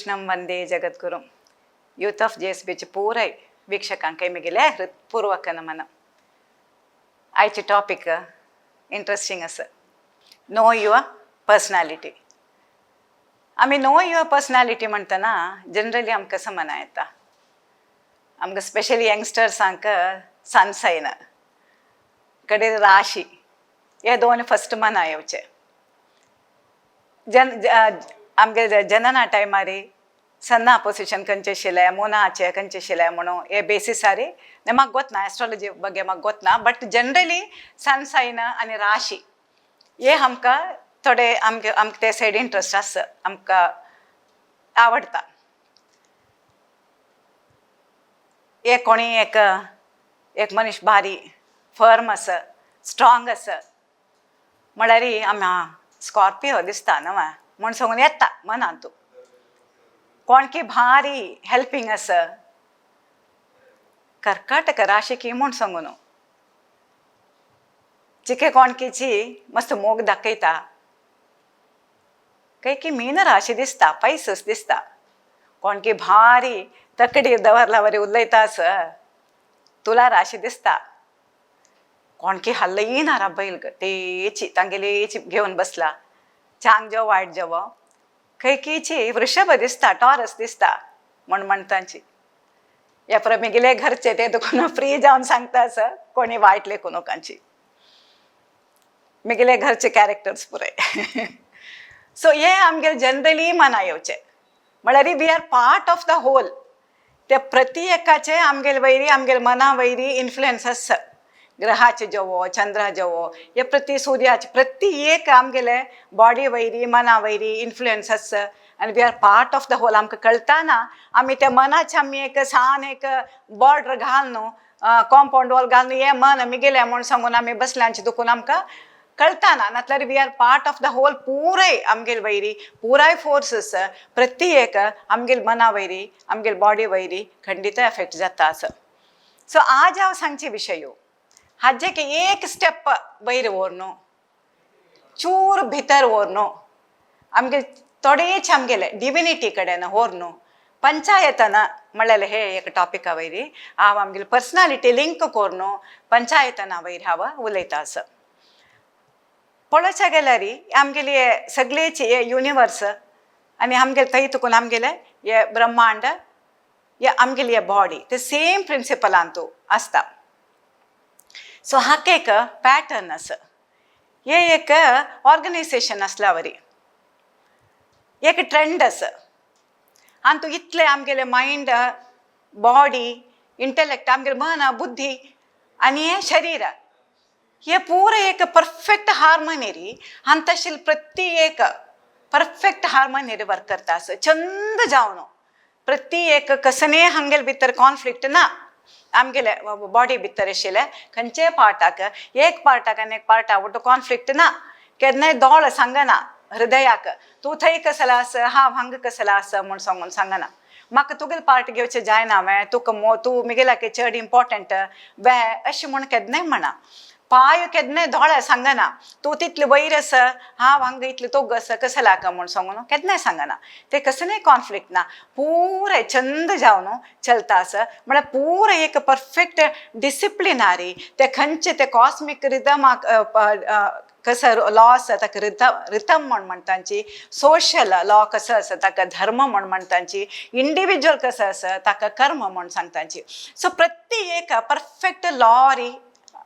कृष्णं वंदे जगद्गुरुं. Youth of J S बीचे पुराय वीक्षकांक मिगेले हृत्पूर्वक नमन. आयचे टॉपिक इंट्रस्टिंग आसा, नो your personality. आमी नो your personality म्हणटना जनरली आमकां समना येता, आमकां स्पेशली यंगस्टर्सांक सन सायन कडे राशी हे दोन फस्ट मना येवचे. जन आमगे जनना टायमारी सन्ना पोजिशन खंयचे आशिल्लें, मुनाचे खंयचे आशिल्लें म्हणून हे बेसिसारी म्हाका गोतना, एस्ट्रोलॉजी बगे म्हाका गोतना, बट जनरली सन सायन आनी राशी हे आमकां थोडे आमगे आमकां ते सायड इंट्रस्ट आसा, आमकां आवडटा. एक कोणी एक एक मनीस भारी फर्म आसा, स्ट्रॉंग आसा म्हळ्यार आमी आं स्कॉर्पियो दिसता न्हू म्हूण सांगून येता मनांतू. कोणकी भारी हेल्पींग आसा, कर्काटक राशी की म्हूण सांगून चिके कोणकीची मस्त मोग दाखयता, काय की मीन राशी दिसता, पयसच दिसता. कोणकी भारी तकडी दवरला वरी उलयता आसा, तुला राशी दिसता. कोणकी हल्लयना रा बैल तेची तांगेलेची घेवन बसला, चांग जेव वायट जेव. खंयकीची वृषभ दिसता, टॉरस दिसता म्हण म्हणटांची. ह्या पर मिगेले घरचे ते तुका फ्री जावन सांगता आसा, कोणी वायट लेखू नकांची, मिगेले घरचे कॅरेक्टर्स पुराय. सो हे आमगे जनरली मना येवचे म्हळ्यार we are part of the whole. ते प्रति एकाचे आमगेले वयरी आमगेले मना वयरी इन्फ्लुयन्स आसा. ग्रहाचे जेवो, चंद्रा जेवो, हे प्रति सुर्याचे प्रति एक आमगेले बॉडी वयरी मना वयरी इन्फ्लुयन्स आसा आनी we are part of the whole. आमकां कळटाना आमी त्या मनाचे आमी एक सान एक बॉर्डर घाल न्हू, कॉम्पावंड वॉल घाल न्हू, हें मन मिगेलें म्हूण सांगून आमी बसल्यांचे दुखून आमकां कळटाना. नातल्यार we are part of the whole. पुराय आमगेले वयरी पुराय फोर्सीस प्रति एक आमगेले मना वयरी आमगेले बॉडी वयरी खंडीत एफेक्ट जाता असो. सो आज हांव सांगचे विशय हाजे की एक स्टेप वयर व्हर न्हू, चूर भितर व्हर न्हू, आमगे थोडेच आमगेले डिविनिटी कडेन व्हर न्हू, पंचायतन म्हणलेले हे एक टॉपिका वयरी हांव आमगेले पर्सनालिटी लिंक करून पंचायतना वयर हांव उलयता आसा. पळोवच्या गेल्यार आमगेली सगळेची हे युनिवर्स आनी आमगेले थंय तुकून आमगेले हे ब्रह्मांड हे आमगेली हे बॉडी ते सेम प्रिंसिपलान तूं आसता. सो हाका एक पॅटर्न आसा, हे एक ऑर्गनायझेशन आसल्या वरी एक ट्रेंड आसा. आनी तूं इतलें आमगेलें मायंड, बॉडी, इंटलेक्ट, आमगेलें मन, बुद्धी आनी हें शरीर हे पुरो एक परफेक्ट हार्मोनी आनी तशें प्रति एक परफेक्ट हार्मोनी वर्क करता आसा चंद जावन. प्रति एक कसने हांगेले भितर कॉन्फ्लिक्ट ना. आमगेले बॉडी भितर आशिल्ले खंयचेय पार्टाक एक पार्टाक आनी एक पार्टा वटू कॉन्फ्लिक्ट ना. केन्नाय दोळ सांगना हृदयाक तूं थंय कसलो आसा, हांव हांगा कसलो आसा म्हूण सांगून सांगना. म्हाका तुगेले पार्ट घेवचें जायना हांवें, तुका मो तूं मिगेल्याक चड इम्पॉर्टंट वे अशें म्हूण केन्नाय म्हणा. पांय केन्नाय दोळे सांगना तूं तितले वयर आसा, हांव हांगा इतले तोग आसा कसो लाका म्हूण सांगून केन्नाय सांगना. ते कसलेय कॉन्फ्लिक्ट ना, पुराय चंद जावन चलता आसा. म्हळ्यार पुराय एक परफेक्ट डिसिप्लिनारी ते खंयचे ते कॉस्मीक रिदमाक कसो लॉ आसा ताका रिथम रिथम म्हण म्हणटांची, सोशल लॉ कसो आसा ताका धर्म म्हण म्हणटांची, इंडिविज्युअल कसो आसा ताका कर्म म्हण सांगतांची. सो प्रति एक परफेक्ट लॉ री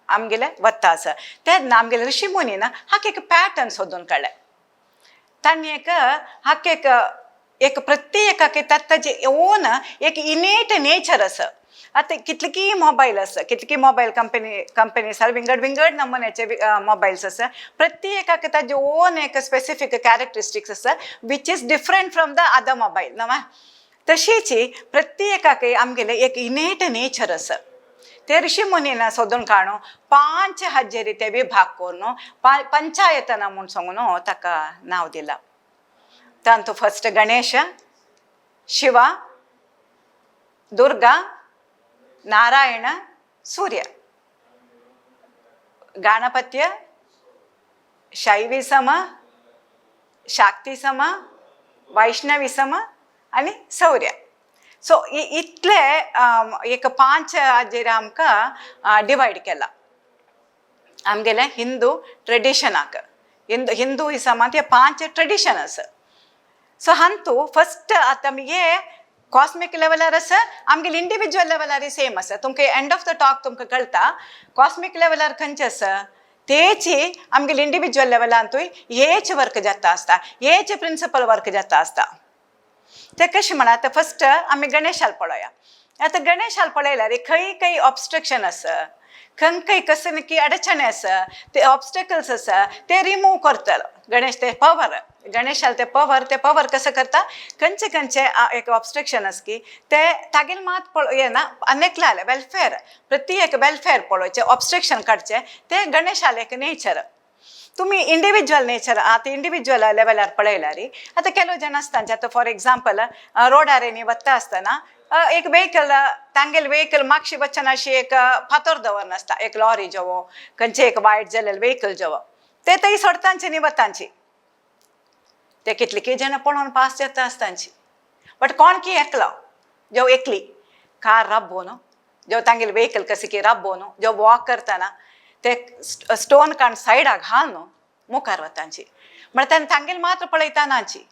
आमगेले वता आसा. तेन्ना आमगेले ऋषी मुनीन हाका एक पॅटर्न सोदून काडलें. तांणी एक हाका एक एक प्रत्येकाक ताजे ओन एक इनेट नेचर आसा. आतां कितलीं मोबायल आसा, कितली मोबायल कंपनी कंपनी आसा, विंगड विंगड नमुन्याचे मोबायल्स आसा. प्रत्येकाक ताजे ओन एक स्पेसिफीक कॅरेक्टरिस्टिक्स आसा which is different from the other mobile न्हू. तशीच प्रत्येकाक आमगेले एक इनेट नेचर आसा. ते ऋषी मुनीन सोदून काडून 5 हाजेर ते विभाग करून पंचायतना म्हूण सांगून ताका नांव दिलां. तातूंत फस्ट गणेश, शिवा, दुर्गा, नारायण, सूर्य, गणपत्य, शैविसम, शाक्तिसम, वैष्णविसम आनी सौर्य. सो इतले एक पांच हाजेर आमकां डिवायड केला आमगेले हिंदू ट्रेडिशनाक. हिंदुइजमांत हे पांच ट्रेडिशन आसा. सो हांतू फस्ट आतां आमी हे कॉस्मीक लेवलार आसा, आमगेले इंडिविज्युअल लेवलारय सेम आसा. तुमकां एंड ऑफ the talk तुमकां कळटा कॉस्मीक लेवलार खंयचे आसा तेची आमगेले इंडिविज्युअल लेवलांतूय हेच वर्क जाता आसता, हेच प्रिंसिपल वर्क जाता आसता. ते कशें म्हणा, आतां फस्ट आमी गणेशाल पळोवया. आतां गणेशाल पळयल्यार खंय खंय ऑबस्ट्रक्शन आसा, खंय खंय कसली की अडचण आसा, ते ऑबस्टेकल्स आसा ते रिमूव करतलो गणेश. ते पवर गणेशाल ते पवर, ते पवर कसो करता, खंयचे खंयचे एक ऑबस्ट्रक्शन आसा की ते तागेले मात येना, आनी वेलफेर, प्रति एक वेलफेर पळोवचें, ऑबस्ट्रक्शन काडचें, ते गणेशाले एक नेचर. तुमी इंडिविज्युअल नेचर आतां इंडिविज्युअल लेवलार पळयल्यार आतां ಕೆಲವು ಜನ आसता, आतां फॉर एग्जाम्पल रोडार न्ही वता आसतना एक वेहिकल, तांगेले वेहिकल मागशी वचना अशी एक फातर दवरनासता, एक लॉरी जेवो खंयचे एक वायट जालेले वेहिकल जेवो, ते थंय सोडतांचे न्ही वतांची. ते कितले जाणां पळोवन पास जाता आसतांची, बट कोण की एकलो जेव एकली कार राबोवन जेव तांगेले वेहिकल कशें की राबोवन जेव वॉक करतना ते स्टोन काण सायडाक घाल न्हू मुखार वतांची. म्हळ्यार तांगेले मात्र पळयता नाची,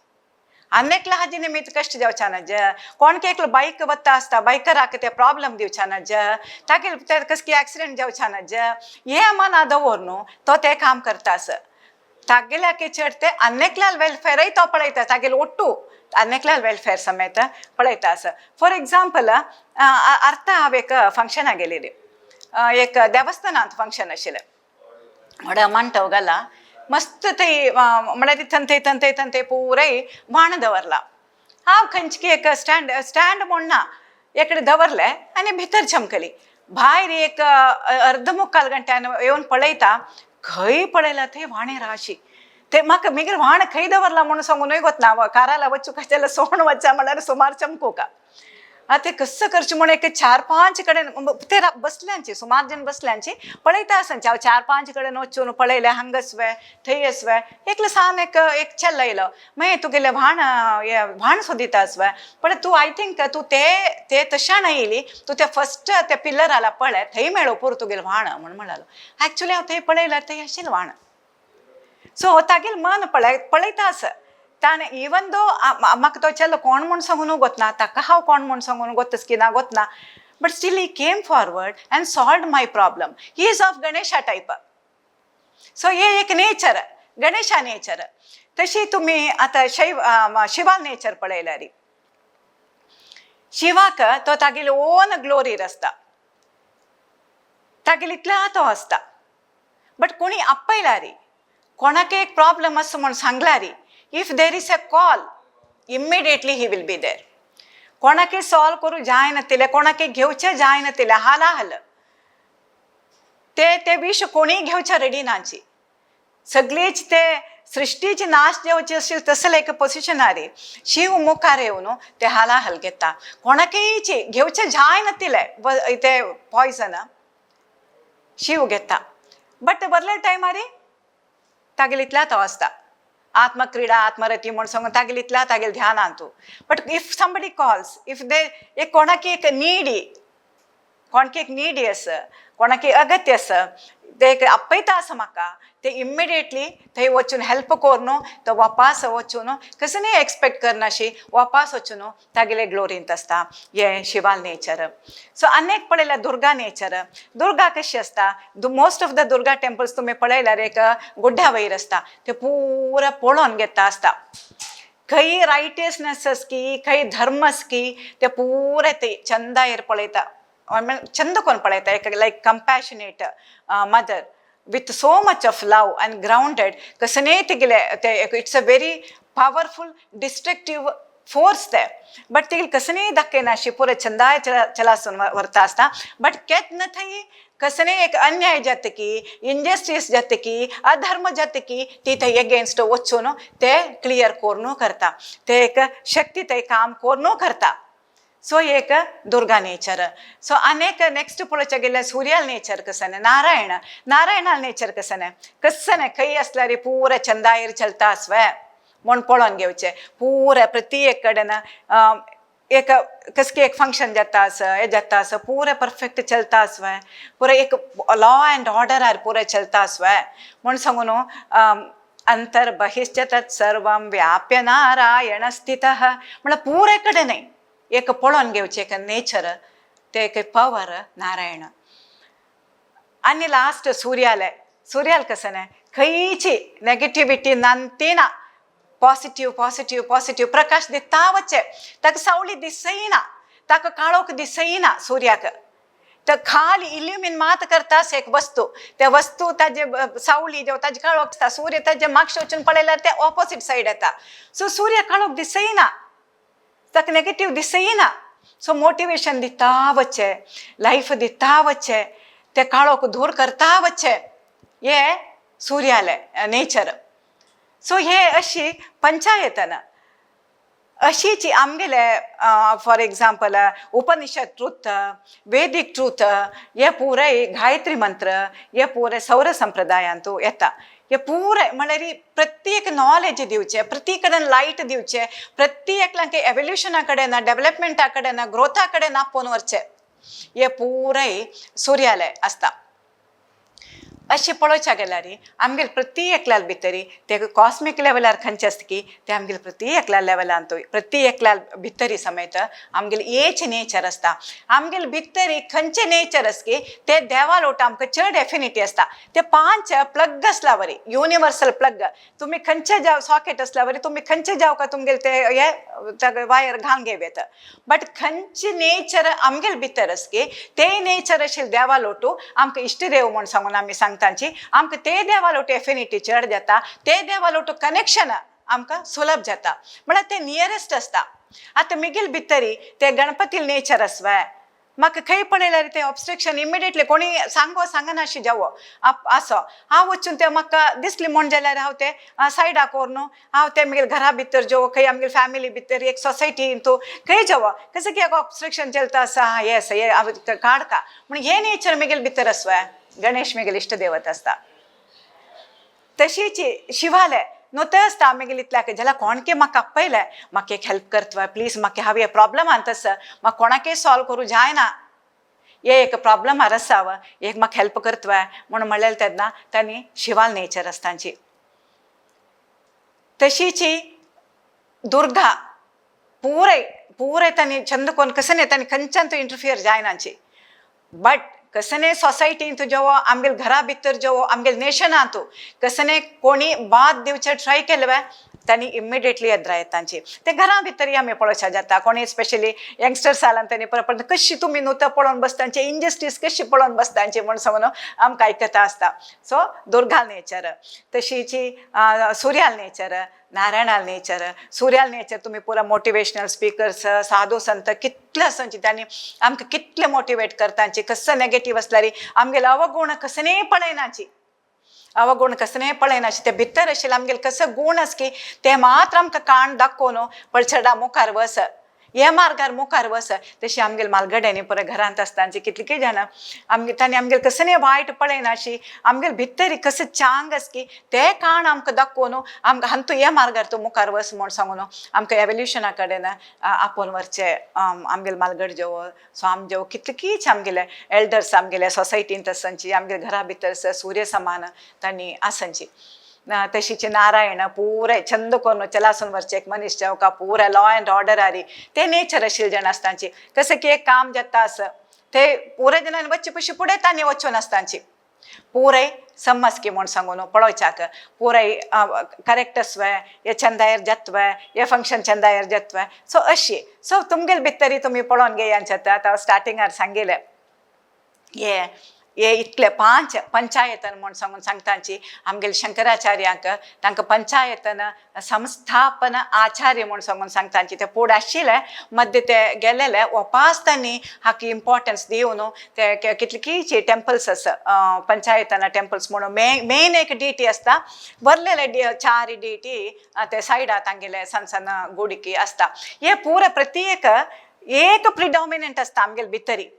आनी एकलो हाजी निमित्त कश्ट जावच्या ना. जे कोण की एकलो बायक वता आसता, बायकराक ते प्रॉब्लम दिवच्या ना, जे तागेले ते कस की एक्सिडेंट जावच्या ना, जे हे मना दवर न्हू तो ते काम करता आसा. तागेल्याक चड ते आनी वेलफेरय तो पळयता, तागेले ಒಟ್ಟು आनी वेलफेर समेत पळयता आसा. फॉर एग्जाम्पल, अर्थ हांव एक फंक्शनाक गेलेली, एक देवस्थानांत फंक्शन आशिल्लें. व्हडा मांडव घाला मस्त थंय, म्हळ्यार थंय थंय थंय थंय थंय पुराय व्हाण दवरला. हांव खंयची एक स्टँड, स्टँड म्हूण ना, एकडे दवरले आनी भितर चमकली. भायर एक अर्द मुक्काल घंट्यान येवन पळयता, खंय पळयला थंय व्हाणेर अशी. ते म्हाका मागीर व्हाण खंय दवरला म्हणून सांगूनय गोतना. काराला वचूं काय जाल्यार सोण वच्चा म्हळ्यार सुमार चमकूका. आतां ते कसं करचें म्हूण एक चार पांच कडेन ते बसल्यांची, सुमार जण बसल्यांची पळयता आसनची. हांव चार पांच कडेन वचून पळयलें, हांगासवे थंय आसवे. एकलो सान एक एक चेडो येयलो, मागीर तुगेलें व्हाण हें व्हाण सोदिता आसवे पण तूं, I think तूं ते ते तशान येयली, तूं ते फस्ट त्या पिल्लराला पळय, थंय मेळो पुरो तुगेलें व्हाण म्हण म्हणालो. एक्चुली हांव थंय पळयल्यार थंय आशिल्लें व्हाण. सो तागेलें मन पळय पळयता आसा ताणें. इवन दो म्हाका तो चेडो कोण म्हूण सांगून गोतना, ताका हांव कोण म्हूण सांगून गोतस की ना गोतना, but still he came forward and solve my problem. He is of Ganesha type. So हे एक नेचर, गणेशा नेचर. तशी तुमी आतां शैव शिवा नेचर पळयल्यार, शिवाक तो तागेले ओन ग्लोरीर आसता, तागेले इतल्या तो आसता. बट कोणी आपयल्यार, कोणाक एक प्रॉब्लम आसा म्हूण सांगल्यार, if there is a call, immediately he will be there. कोणाकय सॉल्व करूं जायनातिल्लें, कोणाकय घेवचें जायनातिल्लें हालाहल, ते ते विश कोणीय घेवच्या रेडी नाची. सगळीच ते सृश्टीची नाश जावची अशी तसले एक पोजिशनार शिव मुखार येवन ते हालाहल घेता. कोणाकय घेवचें जायनातिल्लें ते पॉयजन शिव घेता. बट वरले टायमार तागेले इतल्या तो आसता आत्मक्रिडा आत्मरती म्हूण सांगून, तागेले इतल्या तागेले ध्यानांतू. But if somebody calls, if they एक कोणाकी एक नीडी, कोणाकी एक नीडी आसा, कोणाकी अगत्य आसा, ते एक आपयता आसा म्हाका, ते इमिडिएटली थंय वचून हेल्प करून तो वापास वचून कसलेय एक्सपेक्ट करनाशी वापास वचून तागेले ग्लोरींत आसता. हे शिवाल नेचर. सो आनी एक पळयल्यार दुर्गा नेचर. दुर्गा कशी आसता? Most of the Durga temples तुमी पळयल्यार एक गुड्ड्या वयर आसता, ते पुरा पळोवन घेता आसता. खंय रायटियसनेस की खंय धर्म की ते पुरे ते चंदायर पळयता, चंद कोण पळयता. एक like compassionate mother with so much of love and grounded कसने तिगेले ते. It's a very powerful destructive force ते, बट तिगेले कसनेय दाखयना, पुरे चंदाय चलासून व्हरता आसता. बट केन्ना थंय कसने एक अन्याय जाता की, इनजस्टीस जाता की, अधर्म जाता की, ती थंय एगेन्स्ट वचून ते क्लियर करून करता. ते एक शक्ती थंय काम करून करता. सो एक दुर्गा नेचर. सो अनेक नेक्स्ट पळोवच्या गेल्यार सूर्याल नेचर कसं नारायण, नारायणाल नेचर कसं कसं खंय असल्यार पुरा चंदायर चलता आसवे. म्हूण पळोवन घेवचें. पुरे प्रति एक कडेन एक कसकी एक फंक्शन जाता आसा, हें जाता आसा, पुरें परफेक्ट चलता आसवें, पुरें एक लॉ एंड ऑर्डरार पुरें चलता आसवें म्हूण सांगून न्हू. अंतर बहिश्च तत् सर्वं व्याप्य नारायण स्थितः म्हळ्यार पुरे कडेन एक पळोवन घेवचें एक नेचर, तें एक पवर नारायण. आनी लास्ट सूर्याले, सूर्याल कसं न्हय खंयची नेगेटिविटी नानती ना, पॉजिटीव पॉजिटीव पॉजिटीव प्रकाश दिता वचचे. ताका सावळी दिसना, ताका काळोख दिसना सूर्याक. तर खाली इल्युमीन मात करता एक वस्तू, त्या वस्तू ताजे सावळी जेव ताजे काळोख आसता. सूर्य ताजे मागशे वचून पळयल्यार ते ऑपोजीट सायड येता. सो सूर्य काळोख दिसना, ताका नेगेटीव दिसना. सो मोटिवेशन दिता वचचे, लायफ दिता वचचे, ते काळोख दूर करता वचचे, हे सूर्याले नेचर. सो हे अशी पंचायतन अशीच आमगेले, for example Upanishad truth, Vedic truth, हे पुराय गायत्री मंत्र, हे पुराय सौर संप्रदायांतू येता. हे पुराय म्हणल्यार प्रत्येक नॉलेज दिवचे, प्रत्येक कडेन लायट दिवचे, प्रत्येकल्यांक एवोल्युशना कडेन, डेव्हलपमेंटा कडेन, ग्रोथा कडेन आपोवन व्हरचे, हे पुराय सूर्यालय आसता. अशें पळोवच्या गेल्यार आमगेले प्रति एकल्या भितरी ते कॉस्मीक लेवलार खंयचे आसता की ते आमगेले प्रति एकल्या लेवलांतूय, प्रति एकल्या भितरी समेत आमगेले एच नेचर आसता. आमगेले भितरी खंयचे नेचर आसता की ते देवा लोट आमकां चड एफिनिटी आसता. ते पांच प्लग आसल्या वरी, युनिवर्सल प्लग. तुमी खंयचे जाव सॉकेट आसल्या वरी, तुमी खंयचे जाव का तुमगेले ते हे वायर घालून घेव येता. बट खंयचे नेचर आमगेले भितर आसता की ते नेचर आशिल्ले देवा लोटू आमकां इश्ट देव म्हूण सांगून आमी सांगताची, आमकां ते देवा लोटू एफिनिटी चड जाता, ते देवा लोटू कनेक्शन आमकां सुलभ जाता, म्हळ्यार ते नियरेस्ट आसता. आतां मिगेल भितरी ते गणपती नेचर आसवे, म्हाका खंय पळयल्यार ते ऑब्स्ट्रक्शन इमिडिएटली कोणी सांगो सांगनाशी जावो असो हांव वचून ते म्हाका दिसली म्हूण जाल्यार हांव ते सायडाक व्हरून हांव ते मागीर घरा भितर जेवो, खंय आमगेले फॅमिली भितर एक सोसायटीन तूं खंय जेवो, कसं की एक ऑब्स्ट्रक्शन चलता आसा, हा येस हे हांव काडका म्हण हे नेचर मेगेले भितर आसवे. गणेश मेगेले इश्ट देवत आसता. तशीच शिवाले न्हू आसता आमगेले इतल्याक जाल्यार कोणके म्हाका आपयलें, म्हाका एक हेल्प करतवे प्लीज, म्हाका हांव हे प्रॉब्लमान तस म्हाका कोणाकय सॉल्व करूं जायना, हे एक प्रॉब्लम आसाव, एक म्हाका हेल्प करतवे म्हूण म्हणलेलें तेन्ना तांणी शिवाल नेचर आसता तांची. तशीच दुर्गा पुराय पुराय तांणी चंद कोन कसं तांणी खंयच्यान तो इंटरफियर जायनाची. बट कसने सोसायटींत जेवो, आमगेले घरा भितर जेवो, आमगेले नेशनांत कसने कोणी बाद दिवचे ट्राय केले तांणी इमिडिएटली येद्रा तांची. ते घरा भितर आमी पळोवच्या जाता, कोणी स्पेशली यंगस्टर्स आला तांणी परत कशी तुमी न्हू तो पळोवन बसतांचे, इनजस्टीस कशी पळोवन बसतांची म्हूण सांगून आमकां आयकता आसता. सो दुर्गा नेचर, तशीची सूर्याल नेचर, नारायणाल नेचर. सूर्याल नेचर तुमी पुरा मोटिवेशनल स्पिकर्स, साधू संत कितले आसांची, तांणी आमकां कितले मोटिवेट करतांची. कसो नेगेटीव आसल्यार आमगेले अवगुण कसनेय पळयनाची, अवगुण कसने पळयनाशी, ते भितर आशिल्ले आमगेले कसो गूण आसा की ते मात्र आमकां काण दाखोवन पळचडा मुखार वस, हे मार्गार मुखार वस. तशी आमगेले मालगड्यांनी पुराय घरांत आसतांची कितलीं जाणां आमगे तांणी आमगेले कसने वायट पळयनाशी, आमगेले भितर कसो चांग आसा की ते काण आमकां दाखोवन आमकां हांतू हे मार्गार तूं मुखार वस म्हूण सांगून आमकां एवोल्युशना कडेन आपोवन व्हरचे. आमगेले मालगड जेवो, स्वाम जेवो, कितलींच आमगेले एल्डर्स आमगेले सोसायटींत आसांची, आमगेले घरा भितर सूर्य समान तांणी आसांची. तशीच नारायण पुराय छंद करून चलासून व्हरचे एक मनीस जेवका पुराय लॉ अँड ऑर्डर आरी ते नेचर आशिल्ले जाण आसतांची. कसं की एक काम जाता आसा ते पुराय जाणांनी वच्चे पशी फुडें तांणी वचून आसतांची. पुराय समजकी म्हूण सांगून पळोवच्याक पुराय करेक्ट आसवे, हे चंदायर जातवे, हे फंक्शन चंदायर जातवे. सो अशी सो तुमगेले भितरी तुमी पळोवन घेयांचे. आतां स्टार्टिंगार सांगिल्लें हे हे इतले पांच पंचायतन म्हूण सांगून सांगतांची. आमगेले शंकराचार्यांक तांकां पंचायतन संस्थापन आचार्य म्हूण सांगून सांगतांची. ते फुडें आशिल्ले मद्दे ते गेलेले ओपास तांणी हाका इम्पॉर्टन्स दिवन ते कितलींशीं टेंपल्स आसा, पंचायतना टेंपल्स म्हणून मेन एक डिटी आसता, वरलेले चार डिटी ते सायडा तांगेले सण सण गुडिकी आसता. हे पुरा प्रत्येक एक प्रिडॉमिनंट आसता आमगेले भितरी.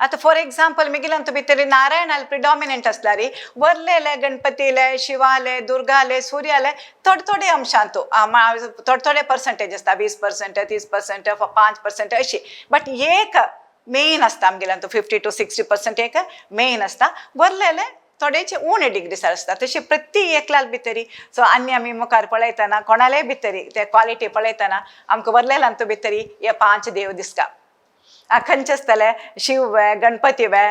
आतां फॉर एग्जाम्पल, मिगिलांत भितर नारायणाले प्रिडॉमिनंट आसल्यारी वरलेले गणपतीले, शिवाले, दुर्गाले, सूर्याले थोडे थोडे अंशांतू, थोडे थोडे पर्संटेज आसता, 20%, 30%, 5% अशी. बट एक मेन आसता आमगेल्यांतू, 50 टू 60% एक मेन आसता, वरलेले थोडेचे उणे डिग्रीसार आसता. तशें प्रति एकल्याल भितरी. सो आनी आमी मुखार पळयतना, कोणालेय भितरी ते क्वालिटी पळयतना, आमकां वरलेल्यांतू भितरी हे पांच देव दिसता. खंयचे आसतले? शिव वे, गणपती वे,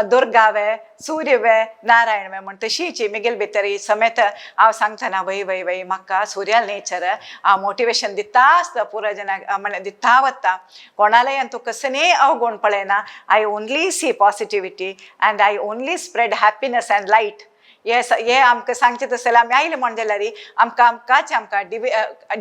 दुर्गा वे, सूर्य वे, नारायण वे म्हण. तशीच मिगेल भितरी समेत हांव सांगतना, वय वय वय, म्हाका सूर्याल नेचर हांव मोटिवेशन दिता आसता पुरो जनाक, म्हणल्यार दिता वता. कोणालेय तूं कसलेय अवगुण पळयना. I only see positivity and I only spread happiness and light. हे हे आमकां सांगचें तशें जाल्यार, आमी आयले म्हण जाल्यार आमकां आमकांच आमकां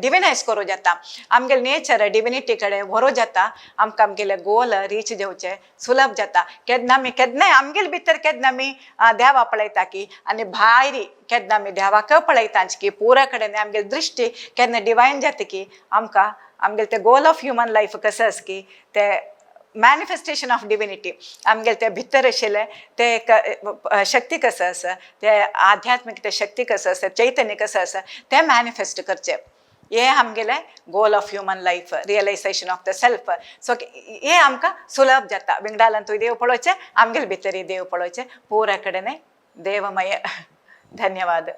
डिविनायज करूं जाता, आमगेले नेचर डिविनिटी कडेन व्हरूं जाता, आमकां आमगेले गोल रीच जावचें सुलभ जाता. केन्ना आमी केन्नाय आमगेले भितर केन्ना आमी देवा पळयता की आनी भायरी केन्ना आमी देवाक पळयता की, पुरा कडेन आमगेली दृश्टी केन्ना डिवायन जाता की, आमकां आमगेले ते गोल ऑफ ह्युमन लायफ कसं आसा की ते मॅनिफेस्टेशन ऑफ डिविनिटी, आमगेले ते भितर आशिल्लें ते एक शक्ती कसं आसा, ते आध्यात्मीक ते शक्ती कसं आसा, चैतन्य कसं आसा, तें मॅनिफेस्ट करचें. हे आमगेलें goal of human life, realization of the self. So हे आमकां सुलभ जाता. विंगडालांतूय देव पळोवचें, आमगेले भितरूय देव पळोवचें, पुरा कडेन देवमय. धन्यवाद.